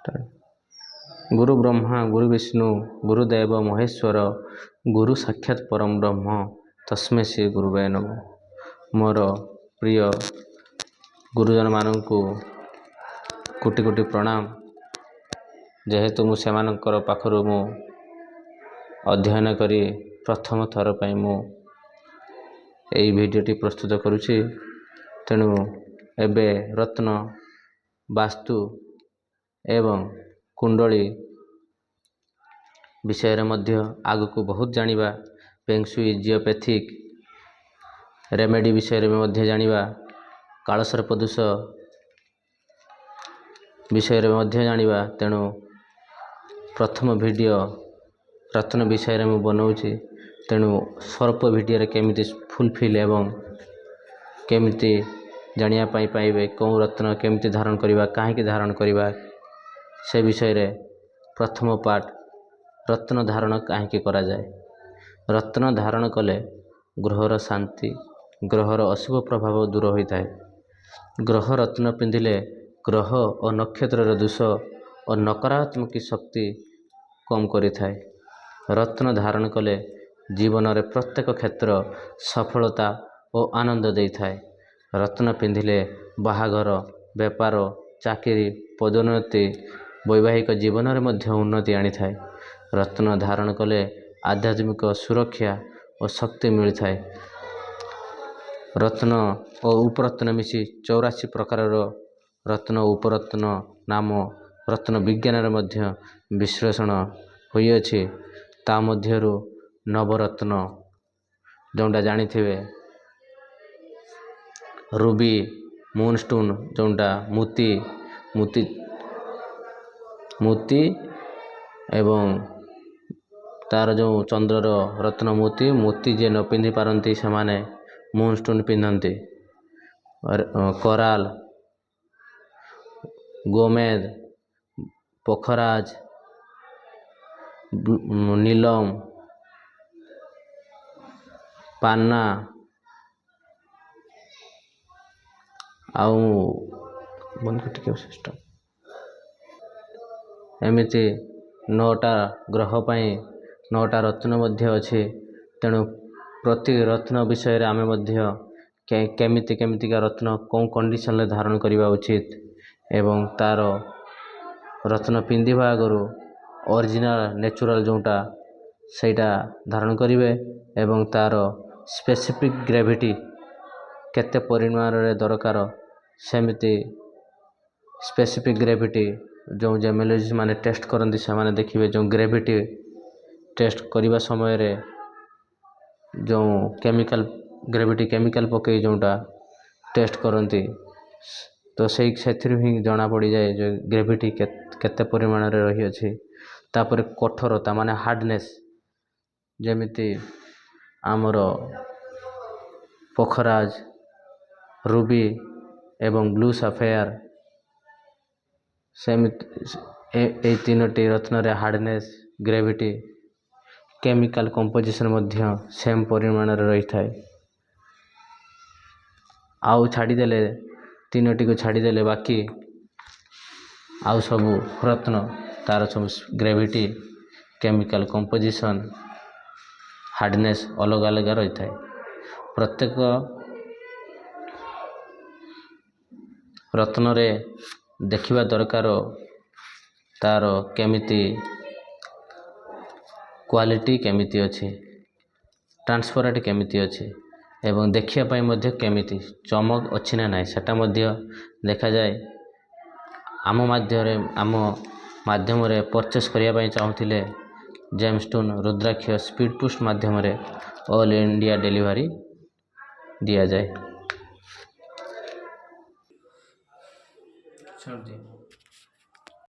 ଗୁରୁ ବ୍ରହ୍ମା, ଗୁରୁ ବିଷ୍ଣୁ, ଗୁରୁଦେବ ମହେଶ୍ୱର, ଗୁରୁ ସାକ୍ଷାତ ପରମ ବ୍ରହ୍ମ, ତସ୍ମୈ ଶ୍ରୀ ଗୁରବେ ନମଃ। ମୋର ପ୍ରିୟ ଗୁରୁଜନମାନଙ୍କୁ କୋଟି କୋଟି ପ୍ରଣାମ। ଯେହେତୁ ମୁଁ ସେମାନଙ୍କର ପାଖରୁ ମୁଁ ଅଧ୍ୟୟନ କରି ପ୍ରଥମ ଥର ପାଇଁ ମୁଁ ଏଇ ଭିଡ଼ିଓଟି ପ୍ରସ୍ତୁତ କରୁଛି, ତେଣୁ ଏବେ ରତ୍ନ, ବାସ୍ତୁ ଏବଂ କୁଣ୍ଡଳୀ ବିଷୟରେ ମଧ୍ୟ ଆଗକୁ ବହୁତ ଜାଣିବା। ଫେଙ୍ଗସୁଇ, ଜିଓପେଥିକ୍ ରେମେଡ଼ି ବିଷୟରେ ବି ମଧ୍ୟ ଜାଣିବା। କାଳସର୍ପ ଦୋଷ ବିଷୟରେ ମଧ୍ୟ ଜାଣିବା। ତେଣୁ ପ୍ରଥମ ଭିଡ଼ିଓ ରତ୍ନ ବିଷୟରେ ମୁଁ ବନାଉଛି। ତେଣୁ ସ୍ୱଳ୍ପ ଭିଡ଼ିଓରେ କେମିତି ଫୁଲଫିଲ୍ ଏବଂ କେମିତି ଜାଣିବା ପାଇଁ ପାଇବେ, କେଉଁ ରତ୍ନ କେମିତି ଧାରଣ କରିବା, କାହିଁକି ଧାରଣ କରିବା, ସେ ବିଷୟରେ ପ୍ରଥମ ପାର୍ଟ, ରତ୍ନ ଧାରଣ କାହିଁକି କରାଯାଏ। ରତ୍ନ ଧାରଣ କଲେ ଗ୍ରହର ଶାନ୍ତି, ଗ୍ରହର ଅଶୁଭ ପ୍ରଭାବ ଦୂର ହୋଇଥାଏ। ଗ୍ରହ ରତ୍ନ ପିନ୍ଧିଲେ ଗ୍ରହ ଓ ନକ୍ଷତ୍ରର ଦୋଷ ଓ ନକାରାତ୍ମକ ଶକ୍ତି କମ୍ କରିଥାଏ। ରତ୍ନ ଧାରଣ କଲେ ଜୀବନରେ ପ୍ରତ୍ୟେକ କ୍ଷେତ୍ର ସଫଳତା ଓ ଆନନ୍ଦ ଦେଇଥାଏ। ରତ୍ନ ପିନ୍ଧିଲେ ବାହାଘର, ବେପାର, ଚାକିରି, ପଦୋନ୍ନତି, ବୈବାହିକ ଜୀବନରେ ମଧ୍ୟ ଉନ୍ନତି ଆଣିଥାଏ। ରତ୍ନ ଧାରଣ କଲେ ଆଧ୍ୟାତ୍ମିକ ସୁରକ୍ଷା ଓ ଶକ୍ତି ମିଳିଥାଏ। ରତ୍ନ ଓ ଉପରତ୍ନ ମିଶି 84 ପ୍ରକାରର ରତ୍ନ, ଉପରତ୍ନ ନାମ ରତ୍ନ ବିଜ୍ଞାନରେ ମଧ୍ୟ ବିଶ୍ଳେଷଣ ହୋଇଅଛି। ତା ମଧ୍ୟରୁ ନବରତ୍ନ ଯେଉଁଟା ଜାଣିଥିବେ, ରୁବି, ମୁନଷ୍ଟୋନ୍, ଯେଉଁଟା ମୋତି ମୋତି ମୋତି ଏବଂ ତାର ଯେଉଁ ଚନ୍ଦ୍ରର ରତ୍ନ ମୋତି। ମୋତି ଯିଏ ନ ପିନ୍ଧି ପାରନ୍ତି, ସେମାନେ ମୁନଷ୍ଟୋନ୍ ପିନ୍ଧନ୍ତି। କୋରାଲ, ଗୋମେଦ, ପୋଖରାଜ, ନୀଲମ, ପାନ୍ନା ଆଉ ବନ୍ଦ ଟିକେ ସିଷ୍ଟମ୍। ଏମିତି 9ଟା ଗ୍ରହ ପାଇଁ 9ଟା ରତ୍ନ ମଧ୍ୟ ଅଛି। ତେଣୁ ପ୍ରତି ରତ୍ନ ବିଷୟରେ ଆମେ ମଧ୍ୟ କେମିତି କେମିତିକା ରତ୍ନ କେଉଁ କଣ୍ଡିସନରେ ଧାରଣ କରିବା ଉଚିତ ଏବଂ ତା'ର ରତ୍ନ ପିନ୍ଧିବା ଆଗରୁ ଅରିଜିନାଲ୍ ନ୍ୟାଚୁରାଲ୍ ଯେଉଁଟା, ସେଇଟା ଧାରଣ କରିବେ ଏବଂ ତା'ର ସ୍ପେସିଫିକ୍ ଗ୍ରାଭିଟି କେତେ ପରିମାଣରେ ଦରକାର, ସେମିତି ସ୍ପେସିଫିକ୍ ଗ୍ରାଭିଟି ଯେଉଁ ଜେମୋଲୋଜିଷ୍ଟ ମାନେ ଟେଷ୍ଟ କରନ୍ତି, ସେମାନେ ଦେଖିବେ। ଯେଉଁ ଗ୍ରାଭିଟି ଟେଷ୍ଟ କରିବା ସମୟରେ ଯେଉଁ କେମିକାଲ, ଗ୍ରାଭିଟି କେମିକାଲ ପକାଇ ଯେଉଁଟା ଟେଷ୍ଟ କରନ୍ତି, ତ ସେଇ ସେଥିରୁ ହିଁ ଜଣା ପଡ଼ିଯାଏ ଯେ ଗ୍ରାଭିଟି କେତେ ପରିମାଣରେ ରହିଅଛି। ତାପରେ କଠୋରତା ମାନେ ହାର୍ଡ଼ନେସ୍, ଯେମିତି ଆମର ପୋଖରାଜ, ରୁବି ଏବଂ ବ୍ଲୁ ସାଫାୟାର, ସେମିତି ଏଇ ତିନୋଟି ରତ୍ନରେ ହାର୍ଡ଼ନେସ୍, ଗ୍ରାଭିଟି, କେମିକାଲ କମ୍ପୋଜିସନ୍ ମଧ୍ୟ ସେମ୍ ପରିମାଣରେ ରହିଥାଏ। ଆଉ ଛାଡ଼ିଦେଲେ, ତିନୋଟିକୁ ଛାଡ଼ିଦେଲେ ବାକି ଆଉ ସବୁ ରତ୍ନ ତାର ସବୁ ଗ୍ରାଭିଟି, କେମିକାଲ କମ୍ପୋଜିସନ୍, ହାର୍ଡ଼ନେସ୍ ଅଲଗା ଅଲଗା ରହିଥାଏ। ପ୍ରତ୍ୟେକ ରତ୍ନରେ ଦେଖିବା ଦରକାର ତାର କେମିତି କ୍ୱାଲିଟି କେମିତି ଅଛି, ଟ୍ରାନ୍ସପରେଣ୍ଟ କେମିତି ଅଛି ଏବଂ ଦେଖିବା ପାଇଁ ମଧ୍ୟ କେମିତି ଚମକ ଅଛି ନା ନାହିଁ, ସେଟା ମଧ୍ୟ ଦେଖାଯାଏ। ଆମ ମାଧ୍ୟମରେ ପରଚେସ୍ କରିବା ପାଇଁ ଚାହୁଁଥିଲେ ଜେମ୍ଷ୍ଟୋନ୍ ରୁଦ୍ରାକ୍ଷ ସ୍ପିଡ଼ ପୋଷ୍ଟ ମାଧ୍ୟମରେ ଅଲ୍ ଇଣ୍ଡିଆ ଡେଲିଭରି ଦିଆଯାଏ। ଛାଡ଼ିଦିଅ।